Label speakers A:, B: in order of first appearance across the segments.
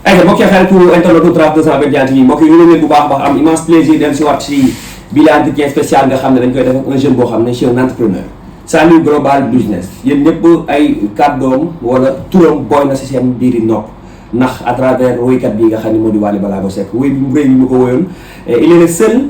A: ayca mbokk yi xaritu internet Trace 221 TV mbokk yi ñu leen bu baax a baax am immense plaisir dem si waat si bi la entretien spécial nga xam ne dañ koy def ak un jeune boo xam ne c'est un entrepreneur Saliou Global Business yéen ñëpp ay kàddoom wala turam booy na si seen biiri nopp ndax à travers woykat bi nga xam ne moo di Wally Ballago Seck woy bi mu rëy bi mu ko woyoon il est le seul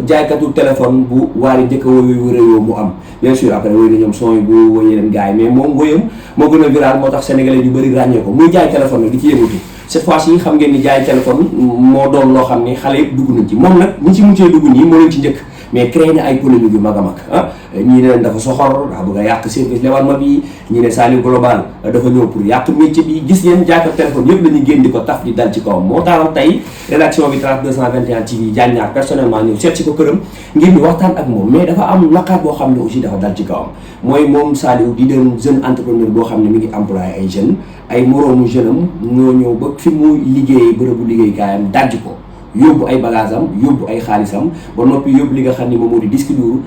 A: jaaykatu téléphone bu Wally njëkk a woy réew mu am bien sûr après woy na ñoom son yi bu woy yeneen gars yi mais moom woyam moo gën a viral moo tax sénégalais yu bëri ràññee ko muy jaay téléphone nag di ci yëngatu cette fois-ci xam ngeen ni jaay téléphone moo doon loo xam ni xale yëpp dugg nañ ci moom nag ñi ci mujjee dugg nii moo leen ci njëkk mais créé na ay polémique yu mag a mag ah ñii ne leen dafa soxor daa bëgg a yàq service lewal ma bi ñii ne Saliou Global dafa ñëw pour yàq métier bi gis ngeen jaaykat téléphone yëpp lañuy génn di ko taf di dal ci kawam moo taxoon tey rédaction bi Trace 221 TV Diagne personnellement ñëw seet si ko këram ngir ñu waxtaan ak moom mais dafa am naqaar boo xam ne aussi dafa dal ci kawam mooy moom Saliou di doon jeune entrepreneur boo xam ne mi ngi employé ay jeunes ay moroomu jeune am ñoo ñëw ba fi mu liggéeyee bërëbu liggéeykaayam dajj ko yóbbu ay bagage am yóbbu ay xaalisam ba noppi yóbbu li nga xam ni moom moo di disque dur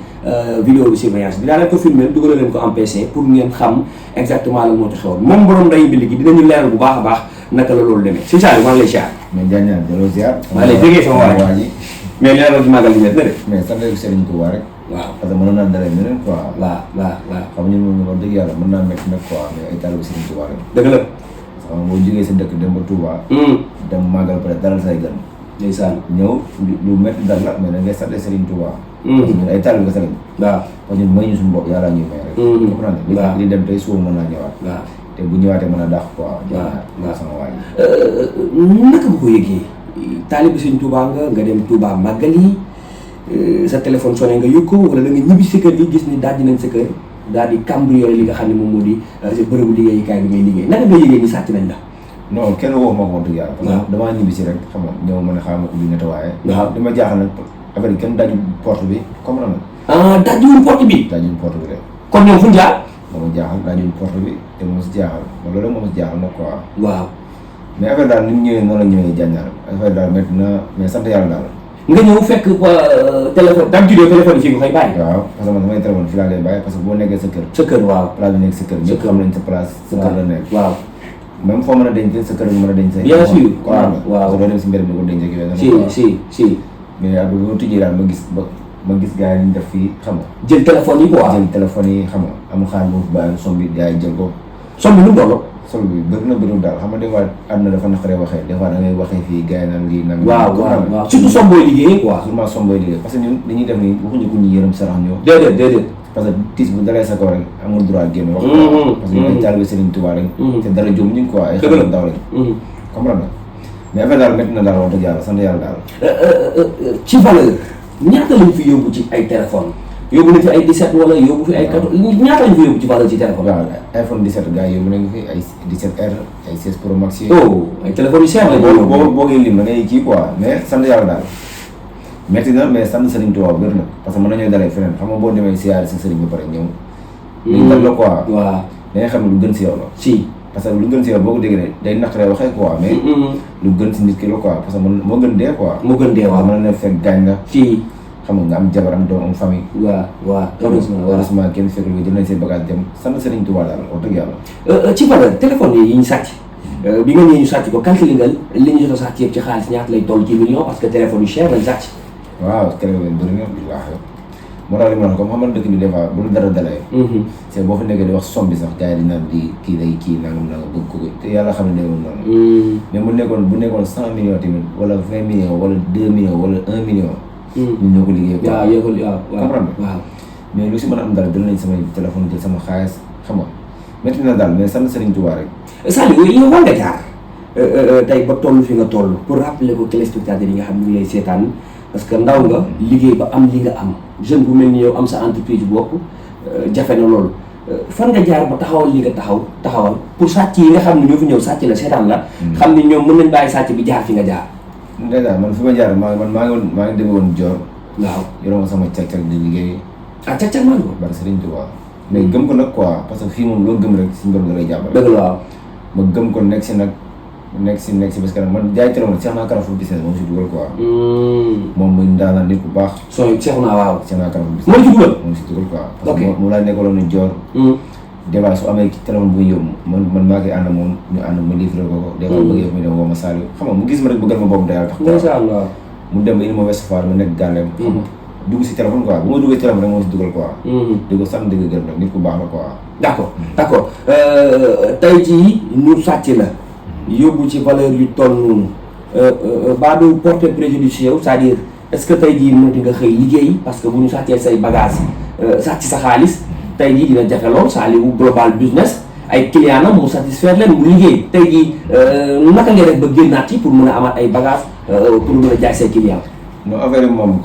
A: vidéo de surveillance bi daa leen ko filmer dugal leen ko en PC pour ngeen xam exactement la moo tax xewoon moom borom nday bi liggéey dinañu leeral bu baax a baax naka la loolu demee si Saliou maa ngi lay ziar.
B: mais Diagne delloo ziar.
A: maa lay déggee sama waa ji mais leeral bi magal li na de.
B: mais sant Serigne Touba rek.
A: waaw
B: parce que mënoon naa dalee neneen quoi.
A: waaw
B: xam nga ñun moom wax dëgg yàlla mën naa métti nag quoi mais ay taalibe Serigne Touba rek.
A: dëgg la.
B: xam nga boo jógee sa dëkk dem ba Touba. dem màggal pare dalal say gan.
A: ndeysaan
B: ñëw lu métti dal la mais da ngay sant Serigne Touba. parce que ñun ay taalibe nga Serigne.
A: waaw
B: parce que ñun may ñu suñu bopp yàlla ñuy may rek. comprendre nga li dem tey suba mën naa ñëwaat.
A: waaw
B: te bu ñëwaatee mën a dàq quoi.
A: waaw
B: sama waay.
A: naka nga ko yëgee taalibe Serigne Touba nga dem Touba màggal yi sa téléphone sonné nga yëg ko wala da nga ñibbi sa kër gi gis ni daaj nañ sa kër daal di cambriolé li nga xam ne moom moo di bërëbu liggéeyukaay bi ngay liggéey naka nga yëgee ni sàcc nañ la.
B: non kenn woo ma ko wax dëgg yàlla. parce que damaa ñibbi si rek xam nga ñëw ma ne xaaral ma ubbi nettoyé. waaw dama jaaxal nag affaire yi kenn daju porte bi comme na.
A: dajuwul porte bi.
B: dajuwul porte bi rek.
A: kon ñoom fu ñu jaar.
B: moo ma jaaxal dajuwul porte bi te moo si jaaxal ma loolu moo ma si jaaxal nag quoi.
A: waaw.
B: mais affaire daal ni mu ñëwee noonu la ñëwee jànnaar affaire daal métti na mais sant yàlla daal.
A: nga ñëw fekk téléphone d'habitude téléphone fii nga koy bàyyi.
B: waaw parce que man damay téléphone fii laa koy bàyyi parce que boo nekkee sa kër.
A: sa kër waaw.
B: place bi nekk sa kër ñëpp xam nañ sa place. sa kër la nekk
A: waaw.
B: même foo mën a denc sa kër nga mën a denc.
A: bien sûr
B: waaw
A: waaw
B: doo dem si mbir mi ko denc ak yooyu.
A: si
B: mais après bu ma tijjee daal ma gis gars yi ñu def fii xam nga.
A: jël téléphone yi quoi.
B: jël téléphone yi xam nga amul xaar boobu bàyyi som bi gars yi jël ko.
A: som bi lu mu toll.
B: som bi bëri na bëriwul daal xam nga des fois àdduna dafa naqaree waxee des fois da ngay waxee fii gars yi naan lii naan.
A: waaw surtout som booy liggéey quoi.
B: surtout som booy liggéey parce que ñun li ñuy def nii waxuñu ko ñu yërëm sarax ñëw.
A: déedéet.
B: parce que tiis bu dalee sa kaw rek amul droit génn wax. parce que ñun ay taalibe Serigne Touba rek. te dara jom ñu ngi quoi ay xale ndaw rek. comprendre nga mais affaire daal métti na daal wax dëgg yàlla sant yàlla daal.
A: ci valeur ñaata lañ fi yóbbu ci ay téléphone yóbbu na fi ay 17 wala yóbbu fi ay 14 ñaata lañ fi yóbbu ci valeur ci téléphone.
B: waaw iPhone 17 gars yi yóbbu nañu fi ay 17R ay 16 Pro Max yi.
A: ay téléphones yu cher la ñu
B: boo ngeen lim da ngay kii quoi mais sant yàlla daal métti na mais sant Serigne Touba wér na parce que mën nañoo dalee feneen xam nga boo demee siyaare sa Serigne ba pare ñëw. dañu dal la quoi.
A: waaw
B: da ngay xam ne lu gën si yow la.
A: si
B: parce que lu gën si yow boo ko déggee day naqaree waxee quoi mais. lu gën si nit ki la quoi parce que moo gën dee quoi.
A: moo gën dee waaw
B: mën na fekk gaañ nga.
A: fii
B: xam nga am jabar am doom am famille.
A: waaw
B: heureusement kenn fekk lu jël nañ seen bagage dem sant Serigne Touba daal wax dëgg yàlla.
A: ci valeur téléphone yi ñu sàcc bi nga ñëwee ñu sàcc ko calculé nga li ñu jot a sàcc yëpp ci xaalis ñaata lay toll ci million parce que téléphone yu cher lañ sàcc.
B: waaw téléphone yi bëri na billaahi moo tax li ma wax comme xam nga dëkk bi des fois bu lu dara dalee. c'est boo fa nekkee di wax somme bi sax gars yi di naan di kii day kii nangam nangam bëgg ko te yàlla xam ne demul noonu. mais bu nekkoon 100 millions tamit wala 20 millions wala 2 millions wala 1 million. ñun ñoo ko liggéey.
A: waaw
B: comprendre
A: waaw.
B: mais lu si mën a am daal jël nañ samay téléphone jël sama xaalis xam nga métti na daal mais sant Serigne Touba rek.
A: Saliou yow war nga jaar tey ba toll fi nga toll pour rappeler ko téléspectateurs yi nga xam ne ñu ngi lay seetaan parce que ndaw nga liggéey ba am li nga am jeune bu mel ni yow am sa entreprise bopp jafe na loolu fan nga jaar ba taxawal li nga taxawal pour sàcc yi nga xam ne ñoo fi ñëw sàcc la seetaan la. xam ne ñoom mën nañ bàyyi sàcc bi jaar fi nga jaar.
B: dèjà man fi ma jaar maa ngi demee woon Dior.
A: waaw
B: yoroo ma sama càq-càq di liggéey.
A: càq-càq maa ngi ko.
B: bari Serigne Touba mais gëm ko nag quoi parce que fii moom loo gëm rek si mbir mi da lay jàppale.
A: dëgg la waaw.
B: ma gëm ko nekk si parce que man jaay téléphone seex naa Carrefour business moom si dugal quoi. moom muy ndaanaan nit bu baax.
A: seex naa waaw.
B: seex naa Carrefour business
A: moo ci dugal.
B: moom si dugal quoi. parce que moom laa nekkaloon ni Dior. des fois su amee téléphone bu yóbbu man maa koy ànd moom ñu ànd ma livré ko des fois bëggee mu dem woo ma Saliou xam nga mu gis ma rek bëggal ma boobu day tax mu dem ba il ma West Foire ma nekk gàlleem xam nga dugg si téléphone quoi bu ma duggee téléphone rek moo si dugal quoi di ko sant di ko gërëm nag nit ku baax la quoi
A: d'accord tey jii ñu sàcc la yóbbu ci valeur yu toll noonu baa du porter préjudice yow c'est-à-dire est-ce que tey jii mënati nga xëy liggéey parce que bu ñu sàccee say bagage sàcc sa xaalis tey jii dina jafe lool Saliou Global Business ay clients am mu satisfaire leen mu liggéey tey jii naka ngay def ba génnaat ci pour mën a amaat ay bagages pour mën a jaay say clients.
B: non affaire yi moom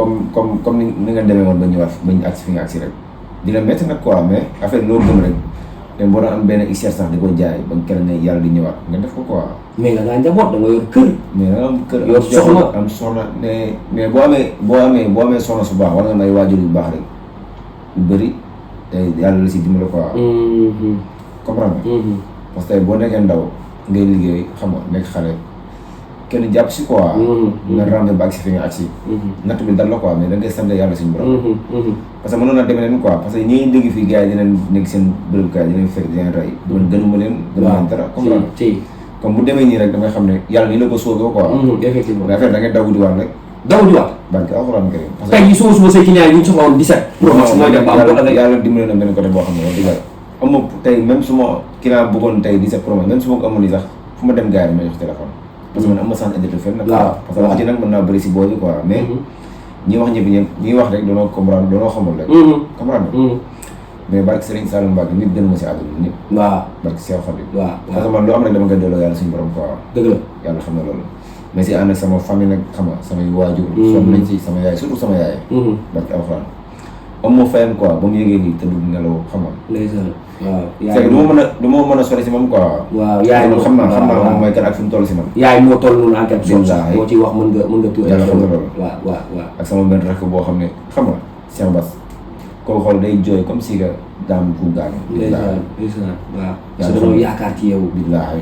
B: comme ni nga demee woon ba ñëwaat ba ñu agsi fi nga agsi rek dina métti nag quoi mais affaire loo gëm rek te boo doon am benn XR sax di ko jaay ba keneen ne yàlla di ñëwaat nga def ko quoi.
A: mais nga njaboot da nga yor kër.
B: mais da nga am kër
A: yor soxna
B: am soxna mais boo amee soxna su baax war nga may waajur yu baax rek yu bëri te yàlla la si dimbali quoi. comprendre nga. parce que boo nekkee ndaw ngay liggéey xam nga nekk xale kenn jàpp si quoi. nga ràmbe ba agsi fi nga agsi. natt bi dal la quoi mais da ngay sant yàlla suñu borom. parce que mënoon na demee leen quoi parce que ñi dégg fii gars yi dinañ nekk seen bërëb kaay dinañ fekk dinañ rey. man gënuma leen. gënuma leen dara comprendre comme bu demee nii rek damay xam ne yàlla nii la ko soobee quoi.
A: effectivement
B: mais affaire da ngay daw di waat rek.
A: daw di waat.
B: barke alxuraan kariim. parce que
A: tey jii suba say clients yi ñu soxla woon 17. Pro Max mooy def ba am ko
B: yàlla dimbali na benn côté boo xam ne wax dëgg yàlla am na tey même su ma client bëggoon tey 17 Pro Max même su ma ko amoon nii sax fu ma dem gars yi ma jox téléphone. parce que man am ma sens internet fenn nag. parce que wax ji nag mën naa bëri si boobu quoi mais. ñi wax ñi wax rek doonoo comprendre doonoo xamul rek. comprendre mais barke Serigne Saliou Mbacke nit gën ma si àdduna nit.
A: waaw
B: barke Cheikh Khadim.
A: waaw
B: parce que man loo am rek dama koy delloo yàlla suñu borom quoi.
A: dëgg la
B: yàlla xam na loolu. mais si ànd ak sama famille nag xam nga samay waajur. sonn nañ si sama yaay surtout sama yaay. barke alxuraan am moo fayan quoi ba mu yëgee nii te du nelaw xam nga.
A: ndeysaan waaw.
B: yaay du ma mën a sori si moom quoi.
A: waaw yaay moom
B: xam naa moom mooy kan ak fi mu toll si man.
A: yaay moo toll noonu en quelque sorte boo ci wax mën nga tuur.
B: yàlla xam na loolu.
A: waaw. ak
B: sama benn rakk boo xam ne xam nga Cheikh Bass koo xool day jooy comme si que daam ku gaañu.
A: ndeysaan waaw. su dañoo yaakaar ci yow.
B: billaahi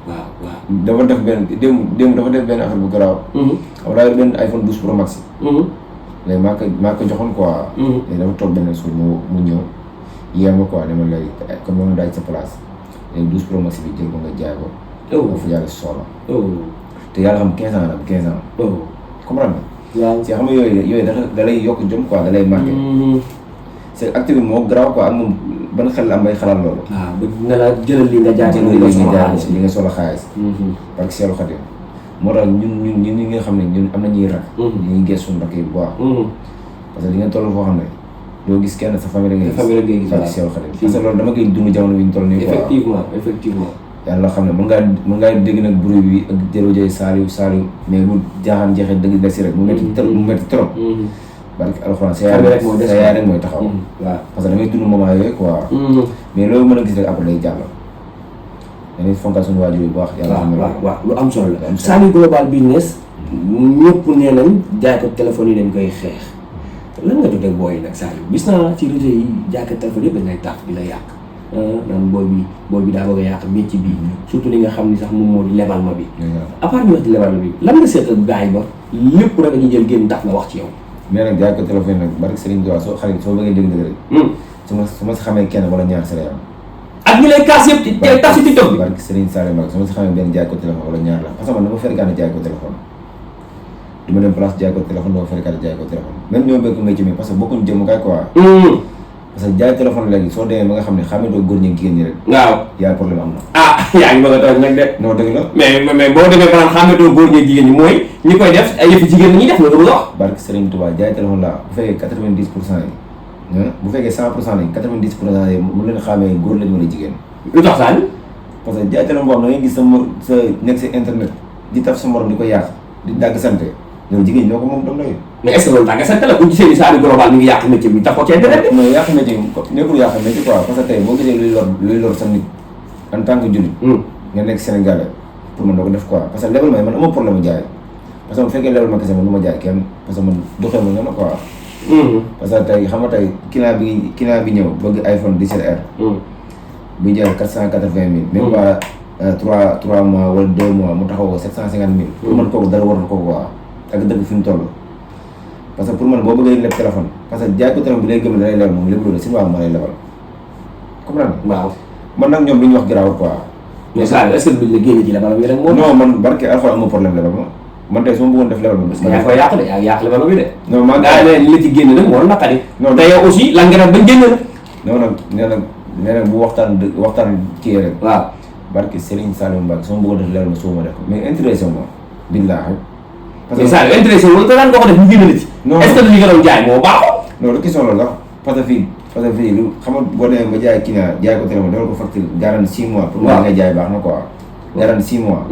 A: waaw.
B: dafa def benn démb dafa def benn affaire bu garaaw. xam naa benn iPhone 12 Pro Max. léegi maa ko joxoon quoi. léegi dafa toog benn suur mu ñëw yéem a quoi dama lay comme noonu daaj sa place léegi 12 Pro Max bi jël ko nga jaay ko. nga fa yàlla si soxla. te yàlla xam 15 ans la 15 ans. comprendre nga. waaw si xam nga yooyu da lay yokk jom quoi da lay marqué. c'est acte bi moo garaaw quoi ak moom ban xel la am bay xalaat loolu. waaw
A: ba nga la jëlal li nga jaay
B: li nga soxla xaalis. parce que Seydou Khadim moo tax ñun ñi nga xam ne ñun am na ñuy rak. ñu ngi gëstu mbokk yi bu baax. parce que di nga toll foo xam ne doo gis kenn sa famille ngay gis. parce que Seydou Khadim parce que loolu dama koy dund jamono bi ñu toll nii quoi. effectivement. yàlla xam ne mën ngaa dégg nag bruit bi ak jërëjëf Saliou mais bu jaaxaan jeexee dëgg des si rek mu métti trop. barke alxuraan sa yaay rek mooy taxaw. waaw parce que da ngay dund moment yooyu quoi. mais loolu mën a gis rek après day jàll. dañuy fonkal suñu waajur bu baax. yàlla xam ne
A: waaw lu am solo la. Saliou Global Business ñëpp nee nañ jaay ko téléphone yi dañ koy xeex lan nga jotee booy nag Saliou gis naa ci réseau yi jaay ko téléphone yëpp dañ lay tax di la yàq. naan booy bi daa bëgg a yàq métier bi surtout li nga xam ni sax moom moo di lebal ma bi. à part ñu wax ci lebal ma bi lan nga seet ak gars yi ba lépp rek dañuy jël génn tax nga wax ci yow.
B: mais nag jaay ko téléphone nag barke Serigne Touba soo bëggee dégg rek. su ma si xamee kenn wala ñaar si la am.
A: ak ñu lay kaas yëpp tey tax si TikTok bi.
B: barke Serigne Saliou Mbacke su ma si xamee benn jaay ko téléphone wala ñaar la parce que man dama fréquenté jaay ko téléphone. du ma dem place jaay ko téléphone dama fréquenté jaay ko téléphone même ñoo bëgg métier mi parce que bokkuñ jëmukaay quoi. parce que jaay téléphone léegi soo demee ba nga xam ne xamee doo góor ñi jigéen ñi rek. waaw yaa problème am na.
A: yaa ngi bëgg a toog nag de.
B: non dëgg la.
A: mais boo demee ba naan xamee doo góor ñi jigéen ñi mooy ñi koy def ay yëfu jigéen ñi def nga bëgg a wax.
B: barke Serigne Touba jaay téléphone la bu fekkee 90% yi bu fekkee 100% yi 90% yi mu leen xamee góor lañ wala jigéen.
A: lu tax Saliou.
B: parce que jaay téléphone boo xam ne da ngay gis sa nekk sa internet di taf sa morom di ko yàq di dagg sante loolu jigéen ñoo ko moom dam doy.
A: mais est-ce que loolu tàggat sant la bu gisee ni Saliou Global mi ngi yàq métier bi tax ko ci internet bi.
B: non yàq métier nekkul yàq métier quoi parce que tey boo gisee luy lor sa nit en tant que jullit. nga nekk Sénégalais pour man doo ko def quoi parce que lebal may man amoo problème mu jaay parce que bu fekkee lebal ma kese man du ma jaay kenn parce que man doxee ma ñoom quoi. parce que tey xam nga tey client bi ñëw bëgg iPhone 17R. bu jaay 480 000. même pas 3 mois wala 2 mois mu taxaw ko 750 000. pour man kooku dara warul ko quoi ak dëgg fi mu toll. parce que pour man boo bëggee leb téléphone parce que jaay ko téléphone bi lay gëm da lay lebal moom lépp loolu si waaw moo lay lebal comprendre
A: waaw
B: man nag ñoom li ñu wax garaawul quoi.
A: mais ça est-ce que duñ la génne ci lebal bi rek moom.
B: non man barke alxuraan amoo problème lebal ma man tey su ma bëggoon def lebal ma.
A: parce que yaa ngi koy yàq de yaa ngi yàq lebal bi de.
B: non man
A: daa ne li la ci génne nag moo naqari.
B: non
A: te yow aussi lan nga def bañ génne la.
B: non nag nee na bu waxtaan kii rek.
A: waaw
B: barke Serigne Saliou Mbacke su ma bëggoon def lebal ma su ma def mais intéressé ma billaahi. parce
A: mais ça intéressé wala te daan nga ko def ñu génne la ci.
B: non
A: est-ce que li nga doon jaay moo baaxoo.
B: non du question loolu la parce que fii lu xam nga boo demee ba jaay client jaay ko téléphone defal ko facture garantie 6 mois. pour nga ngay jaay baax na quoi. garantie 6 mois.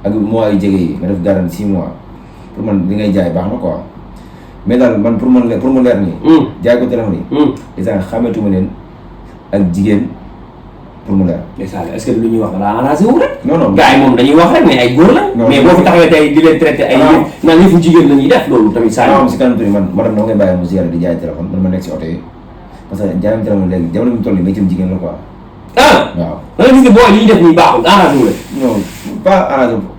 B: ak mois yu jege yi nga def garantie 6 mois pour man li ngay jaay baax na quoi mais daal man pour mu leer nii. jaay ko téléphone yi. déjà xamatuma leen ak jigéen pour mu leer.
A: mais ça est-ce que lu ñuy wax daa arrangé wu rek.
B: non non
A: gars yi moom dañuy wax rek mais ay góor la. mais boo fi taxawee tey di leen traité ay yëf naan yëfu jigéen la ñuy def loolu tamit saa
B: non si kanam tuuti man madame dama ngay bàyyi mu ziyaare di jaay téléphone man ma nekk si oto yi parce que jaayam téléphone léegi jamono bi mu toll nii métier jigéen la quoi.
A: ah
B: waaw.
A: da nga gis ne booy li ñuy def nii baaxul arrangé wu rek.
B: non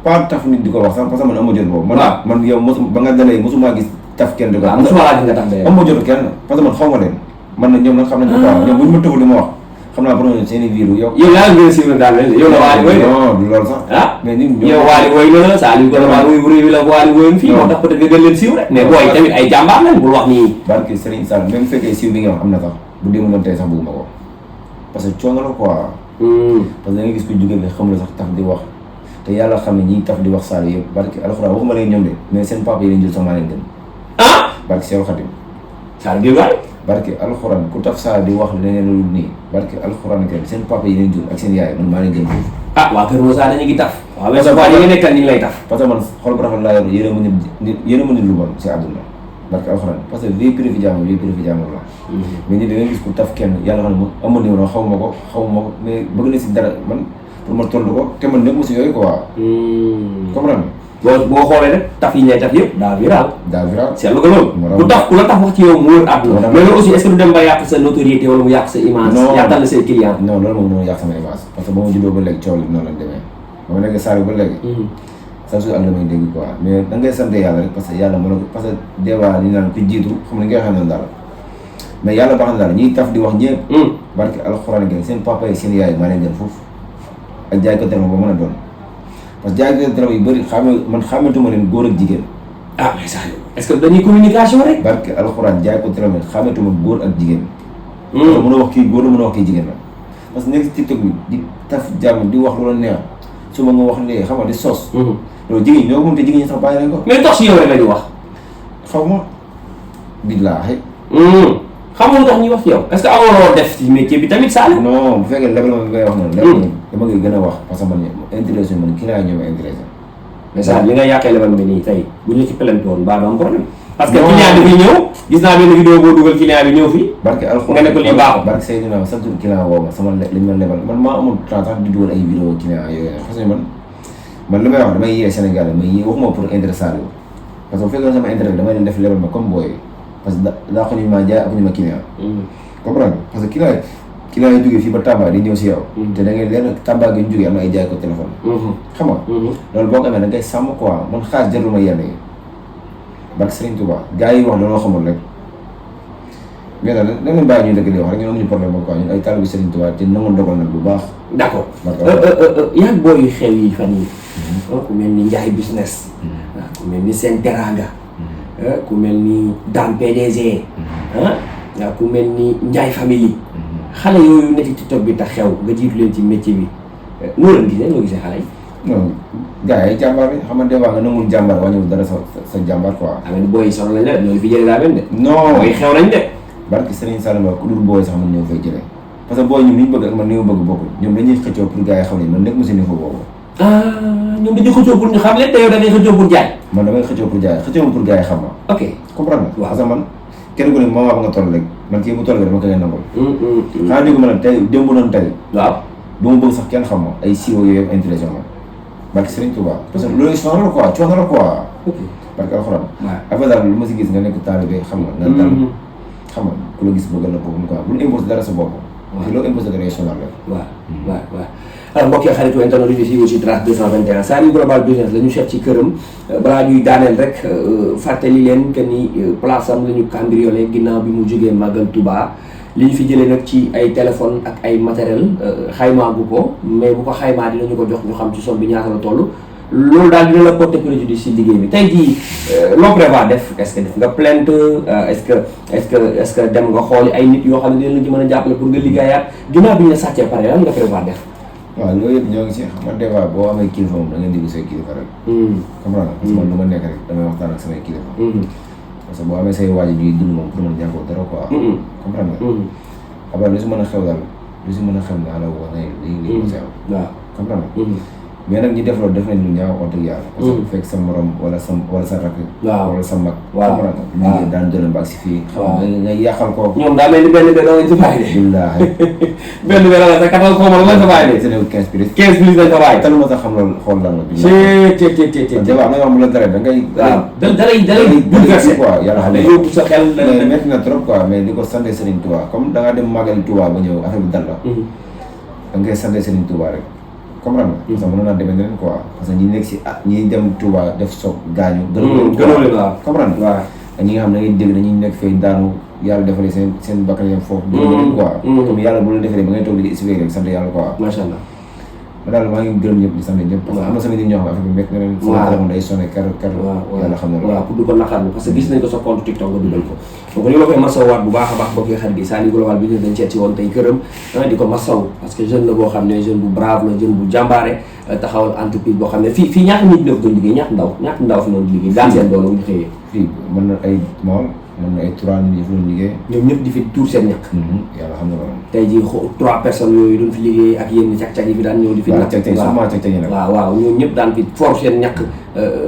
B: pas taf nit di ko wax sax parce que man amoo jot boobu. man yow ba nga dalee mosuma gis taf kenn di ko.
A: waaw mosuma laa gis nga taf de.
B: amoo jot kenn parce que man xaw ma leen man nag ñoom nag xam nañ ko quoi ñoom bu ñu ma tëgul li ma wax xam naa pour seen i biiru yow.
A: yow yaa ngi gën a siiwal daal yow la waali woy
B: non du loolu sax.
A: ah
B: mais nit
A: yow waali woy la Saliou Gora waali woy réew la waali woyoon fii moo tax peut-être nga gën leen siiw rek mais booy tamit ay jàmbaar lañ bul wax nii.
B: barke Serigne Sall même fekkee siiw bi nga wax am na sax bu démb doon tey sax bëgguma ko parce que coono la quoi. parce que da nga gis ku jóge bi xam la sax taf di wax te yàlla xam ne ñiy taf di wax Saliou yëpp barke alxuraan waxuma leen ñoom de mais seen papa yi leen jël sax maa leen gën.
A: ah
B: barke Seydou Khadim.
A: Saliou Gora
B: barke alxuraan ku taf saa di wax leneen lu nii barke alxuraan kenn seen papa yi leen jur ak seen yaay man maa leen gën foofu.
A: ah waa Kër Moussa dañu ngi taf. waaw mais waa yi nga nekkal ñu ngi lay taf.
B: parce que man xol bu rafet laa yor yéen a mën nit lu bon si àdduna barke alxuraan parce que vie privée jàmm la. mais nit da nga gis ku taf kenn yàlla xam ne moom amoon numéro xaw ma ko mais bëgg na si dara man pour ma tontu ko te man nekk ma si yooyu quoi. comprendre
A: boo xoolee rek taf yi ñay taf yëpp daa viral. seetlu nga loolu. ku taf ku la taf wax ci yow mu wër àdduna. mais loolu aussi est-ce que du dem ba yàq sa notoriété wala mu yàq sa image. yàqal la say client.
B: non loolu moom moo yàq sama image parce que ba ma juddoo ba léegi coow li noonu lañ demee ba ma nekk Saliou ba léegi. chaque jour ak la may dégg quoi mais da ngay sant yàlla rek parce que yàlla mën na ko parce que des fois ñu naan ku jiitu xam nga nga xam ne daal mais yàlla baax na daal ñiy taf di wax ñëpp. barke alxuraan gën seen papa yi seen yaay maa leen gën foofu ak jaay ko téléphone ba mën a doon parce que jaay ko téléphone yu bëri xamatuma leen góor ak jigéen.
A: ah mais ça est-ce que dañuy communication rek.
B: barke alxuraan jaay ko téléphone xamatuma góor ak jigéen. parce que mën a wax kii góor la mën a wax kii jigéen la parce que nekk si TikTok bi di taf jàmm di wax lu la neex suba nga wax léegi xam nga di sos. loolu jigéen ñoo ko mën te jigéen ñi sax bàyyi nañ ko.
A: mais dox si yow rek la ñu wax.
B: xaw ma billaahi.
A: xamul tax ñuy wax ci yow est-ce que amoo loo def ci métier bi tamit Saliou.
B: non bu fekkee lebal ma ngay wax noonu. lebal ma dama koy gën a wax parce que man intéressé man kii laa ñëw intéressé.
A: mais Saliou li nga yàqee lebal mi nii tey bu ñu ci plainte woon baa du am problème. parce que client bi fi ñëw gis naa benn vidéo boo dugal client bi ñëw fii.
B: barke alxuraan
A: nga ne ko lii baaxul.
B: barke Seydina chaque jour client woo ma sama li ma lebal man maa amul temps sax di dugal ay vidéo client yooyu parce que man li may wax damay yee Sénégal may yee waxuma pour intérêt Saliou parce que bu fekkee sama intérêt damay leen def lebal ma comme booy parce que daa ko ñu ma jaay ak ñu ma client. comprendre parce que client yi jógee fii ba Tamba di ñëw si yow. te da ngay leen Tamba gi ñu jógee am na ay jaay ko téléphone. xam nga. loolu boo ko amee da ngay sàmm quoi man xaas jarul ma yenn yi. barke Serigne Touba gars yi wax dañoo xamul rek mais nag da ngeen bàyyi ñuy dëgg di wax rek ñun amuñu problème ak quoi ñun ay taalibe Serigne Touba te nangu dogal nag bu baax.
A: d'accord yan booy yu xew yi fan yi ku mel ni Ndiaye business. ku mel ni Sen Teranga. ku mel ni Dame PDG. ku mel ni Ndiaye famille. xale yooyu nekk ci TikTok bi tax xew nga jiitu leen ci métier bi noo leen gisee noo gisee xale yi.
B: non gars yi jàmbaar bi xam nga des fois nga nangul jàmbaar wàññiwul dara sa jàmbaar quoi.
A: xam nga booy yi sonal nañ la loolu fi jëlee daa mel de.
B: non
A: booy xew nañ de.
B: barki Serigne Salama ku dul booy sax man ñëw fay jëlee parce que booy ñun li ñu bëgg ak man ni ma bëgg bokkul ñoom dañuy xëccoo pour gars yi xam ne man nekk ma si niveau boobu.
A: ñoom dañuy xëccoo pour ñu xam leen te yow da ngay xëccoo pour jaay.
B: man damay xëccoo pour jaay xëccoo pour gars yi xam ma.
A: ok
B: comprendre nga.
A: waaw
B: parce que man kenn ku ne moment ba nga toll rek man kii bu toll rek dama koy nangul. xanaa dégg ma ne tey démb noonu tey.
A: waaw
B: du ma bëgg sax kenn xam ma ay siiwa yooyu yëpp intéressé ma barki Serigne Touba parce que loolu sonal la quoi coono la quoi.
A: ok
B: barki alxuraan.
A: waaw
B: après daal lu ma si gis nga nekk taalibe xam nga. nga dal xam nga ku la gis bëgg na ko quoi bu ñu imposé dara sa bopp. waaw te loolu imposé da ngay sonal rek.
A: waaw alors mbokk yi xaritu internet yi si aussi Trace 221 Saliou Global Business la ñu seet ci këram balaa ñuy daaneel rek fàttali leen que ni place am la ñu cambriolé ginnaaw bi mu jógee Magal Touba li ñu fi jëlee nag ci ay téléphone ak ay matériel xaymaa gu ko mais bu ko xaymaa dinañu ko jox ñu xam ci somme bi ñaata la toll loolu daal dina la porter préjudice ci liggéey bi tey jii loo prévoir def est-ce que def nga plainte est-ce que dem nga xooli ay nit yoo xam ne dina la ci mën a jàppale pour nga liggéeyaat ginnaaw bi ñu la sàccee pare lan nga prévoir def.
B: waaw loolu yëpp ñoo ngi si xam nga des fois boo amee kilifa moom da ngeen diglu say kilifa rek. comprendre parce que man lu ma nekk rek damay waxtaan ak samay kilifa. parce que boo amee say waajur yuy dund moom pour man ñàkkoo dara quoi. comprendre nga. après lu si mën a xew daal lu si mën a xew naa la wax ne lii ko si am. waaw comprendre nga. mais nag ñi def loolu def nañ lu ñaaw wax dëgg yàlla. parce que bu fekk sa morom wala sa rakk. wala sa mag. comprendre nga liggéey daan jëloon ba si fii. xam nga nga yàqal ko.
A: ñoom daa mel ni benn benn lañ sa bàyyi de.
B: billaahi.
A: benn benn la sa 14 xaw ma la sa bàyyi de.
B: c'est 15 plus.
A: 15 plus lañ sa bàyyi.
B: te lu ma sax xam loolu xool lan la.
A: te
B: waaw na bu la dara da ngay.
A: waaw dalay bouleversé
B: quoi yàlla xam ne
A: yóbbu sa xel.
B: mais métti na trop quoi mais di ko sant Serigne Touba comme da ngaa dem màggali Touba ba ñëw affaire bi dal la. da ngay sant Serigne Touba rek. comprendre nga. parce que mënoon naa demee neneen quoi parce que ñi nekk si ñi dem Touba def soog gaañu.
A: gënoo leen waaw
B: comprendre nga. waaw ñi nga xam ne da ngay dégg dañuy nekk fay daanu yàlla defalee seen bakkan yam foofu. dégg nga quoi. comme yàlla bu la defalee ba ngay toog di expliquer rek sant yàlla quoi.
A: macha allah.
B: ma daal maa ngi gërëm ñëpp di sant ñëpp. parce que am na sama nit ñoo xam ne affaire bi métti na leen. sama téléphone day sonné kar yàlla xam na
A: waaw pour du ko naqarlu parce que gis nañ ko sa compte TikTok nga dugal ko donc ñu la koy masawaat bu baax a baax bokk xarit bi Saliou Global bi ñu dañ seet si woon tey këram di ko masaw parce que jeune la boo xam ne jeune bu brave la jeune bu jàmbaare taxawal entreprise boo xam ne fii ñaata nit ñoo doon liggéey ñaata ndaw fi noonu liggéey daan seen doole bu ñu xëyee
B: fii mën na ay moom mën na ay 3 nit yi fi doon liggéey
A: ñoom ñëpp di fi tuur seen ñàkk
B: yàlla xam na loolu
A: tey jii 3 personnes yooyu doon fi liggéey ak yéen cag-cag yi fi daan ñëw di fi waaw ñoom ñëpp daan fi for seen ñàkk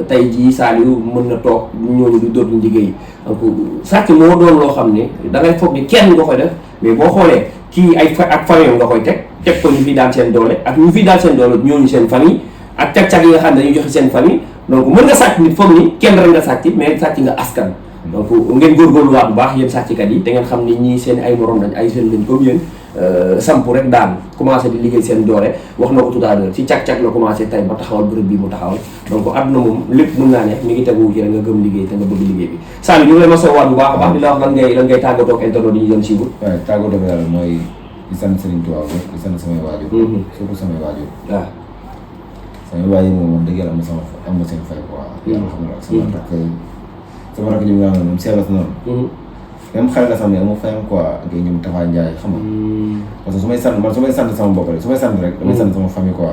A: tey jii Saliou mën na toog ñooñu du dootuñ liggéey donc sàcc moo doon loo xam ne da ngay foog ni kenn nga koy def mais boo xoolee kii ak famille nga koy teg ko ñu fi daan seen doole ak ñu fi daan seen doole ñooñu seen famille ak cag-cag yi nga xam ne dañuy joxe seen famille donc mën nga sàcc nit foog ni kenn rek nga sàcc mais sàcc nga askan donc ngeen góorgóorluwaat bu baax yéen sàcckat yi te ngeen xam ni ñii seen ay morom lañ ay jeunes lañ comme yéen sampu rek daan commencé di liggéey seen doole wax na ko tout à l'heure ci cag-cag la commencé tey ba taxawal bërëb bii mu taxawal donc àdduna moom lépp mën naa ne mi ngi tegu ci rek nga gëm liggéey te nga bëgg liggéey bi Saliou ñu ngi lay masawaat bu baax a baax di la wax lan ngay tàggatoo ak internet yi ñu doon siiwul
B: waaw tàggatoo bi daal mooy di sant Serigne Touba di sant samay waajur surtout samay waajur
A: waaw
B: samay waajur moom wax dëgg yàlla am na seen fay quoi yàlla xam na sama rakk ji mu nga xam ne moom seetlas noonu même xale la sax mais amoo fayam quoi ak ñoom Tafa Ndiaye xam nga parce que su may sant sama bopp rek su may sant rek damay sant sama famille quoi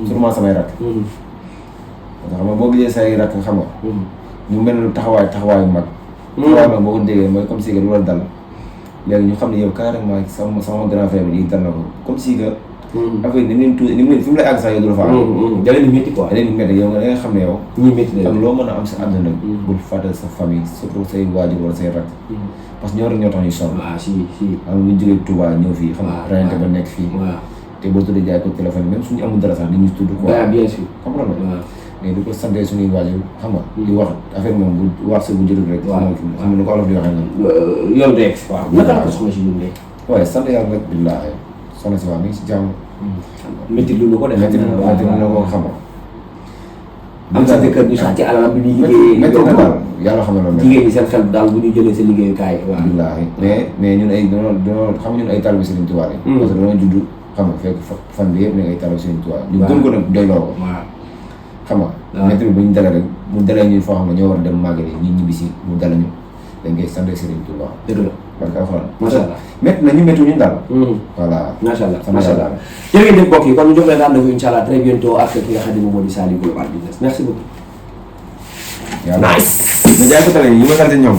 B: surtout samay rakk parce que xam nga boo gisee say rakk xam nga ñu mel ne taxawaayu mag boo ko déggee mooy comme si que lu la dal léegi ñu xam ne yow carrément sama grand frère bi lii dal na ko comme si que affaire yi ni mu leen fi mu lay àgg sax yow du la fa am
A: da leen di métti quoi
B: da leen di métti yow nga xam ne yow
A: ñii métti
B: ak loo mën a am sa àdduna bul fàtte sa famille surtout say waajur wala say rakk parce que ñoo rek ñoo tax ñu sonn
A: waaw si
B: am ñu jógee Touba ñëw fii xam nga rayante ba nekk fii te boo tuddee jaay ko téléphone même suñu amul dara sax di ñu tudd quoi
A: bien sûr
B: comprendre nga mais di ko sante suñuy waajur xam nga di wax affaire moom bu wax sa bu jërul rek xam nga lu ko olof di waxee noonu
A: yow de waaw naka la ko soxna si ñun de
B: waaye sant yàlla rek billaahi soxna si wax mi ngi si jàmm
A: métti lu ko def
B: métti na ko xam nga
A: am sa kër ñu sàcc alal bi ñuy liggéey
B: métti na daal yàlla xam na loolu
A: jigéen ñi seen xel daal bu ñu jëlee seen liggéeyukaay waaw
B: billaahi mais ñun ay dañoo xam nga ñun ay taalibe Serigne Touba yi parce que dañoo judd xam nga fekk fan bi yëpp ne ay taalibe Serigne Touba ñu gën ko nag doyloo ko xam nga métti bi bu ñu dalee rek mu dalee ñu foo xam ne ñoo war a dem màggali ñu ñibbisi mu dala ñu dañ koy sant Serigne Touba
A: dëgg la
B: parce que alxuraan
A: macha allah
B: métti na ñu métti ñu daal voilà
A: macha allah jërë ngeen jëf mbokk yi kon ñu jox leen rendez-vous incha allah très bientôt ak ki nga xam ne moom moo di Saliou Global Business merci beaucoup
B: nice na jaay ko tale yi ma sant ñoom